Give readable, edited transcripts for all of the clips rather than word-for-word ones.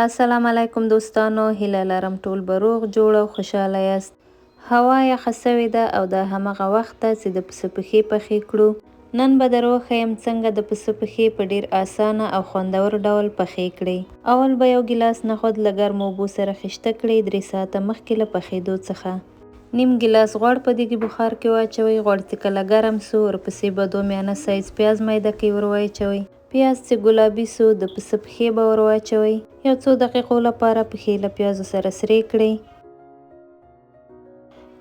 السلام علیکم دوستانو، هیله لرم ټول به روغ جوړ او خوشحاله یاست. هوا یخه سوې ده او دا همغه وخت ده چې د پسه پښې پخې کړو. نن به در وښیم څنګه د پسه پښې په ډیر اسانه او خوندور ډول پخې کړئ. اول به یو ګیلاس نخود له ګرمو اوبو سره خیشته کړئ 3 ساعته مخکې له پخېدو څخه. نیم ګیلاس غوړ په دیګي بخار کې واچوئ. غوړ چې کله ګرم سو ورپسې به 2 میانه سایز پیاز میده کړئ ور واچوئ. پیاز چې ګلابي سو د پسه پښې به ور واچوئ. یو څو دقیقو لپاره پښې له پیازو سره سرې کړئ.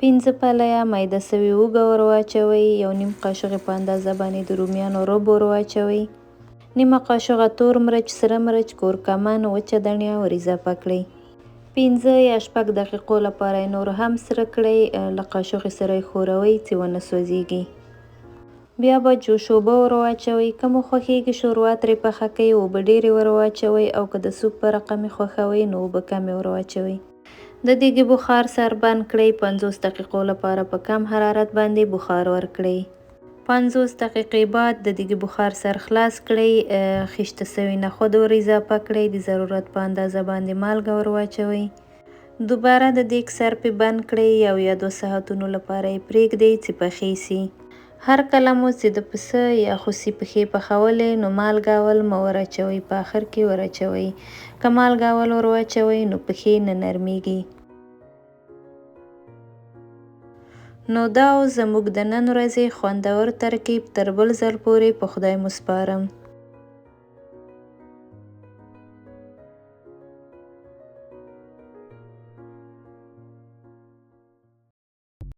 5 پلیه میده سوي اوږه ور واچوئ. یو نیم قاشوغې په اندازه باندې د رومیانو رب ور واچوئ. نیمه قاشوغه تور مرچ، سره مرچ، کورکمن، وچه دڼیا ور اضافه کړئ. 5 یا 6 دقیقو لپاره یې نور هم سره کړئ. له قاشوغې سره یې ښوروئ چې ونه سوځېږي. بیا به جوش اوبه ور واچوئ. که مو خوښېږي شوروا ترې پخه کړئ اوبه ډېرې ور واچوئ، او که د سوپ په رقم یې خوښوئ نو اوبه کمې ور واچوئ. د دیګي بخار سر بند کړئ. 50 دقیقو لپاره په کم حرارت باندې بخار ورکړئ. 50 دقیقې بعد د دیګي بخار سر خلاص کړئ. خیشته سوي نخود ور اضافه کړئ. د ضرورت په اندازه باندې مالګه ور واچوئ. دوباره د دیګ سر پې بند کړئ. 1 یا 2 ساعتونو لپاره یې پرېږدئ چې پخې سي. هر کله مو چې د پسه یا خوسي پښې پخولې نو مالګه اول مه ور اچوئ، په آخر کې ور اچوئ. که مالګه اول ور واچوئ نو پښې نه نرمیږي. نو دا و زموږ د نن ورځې خوندور ترکیب. تر بل ځل پورې په خدای مو سپارم.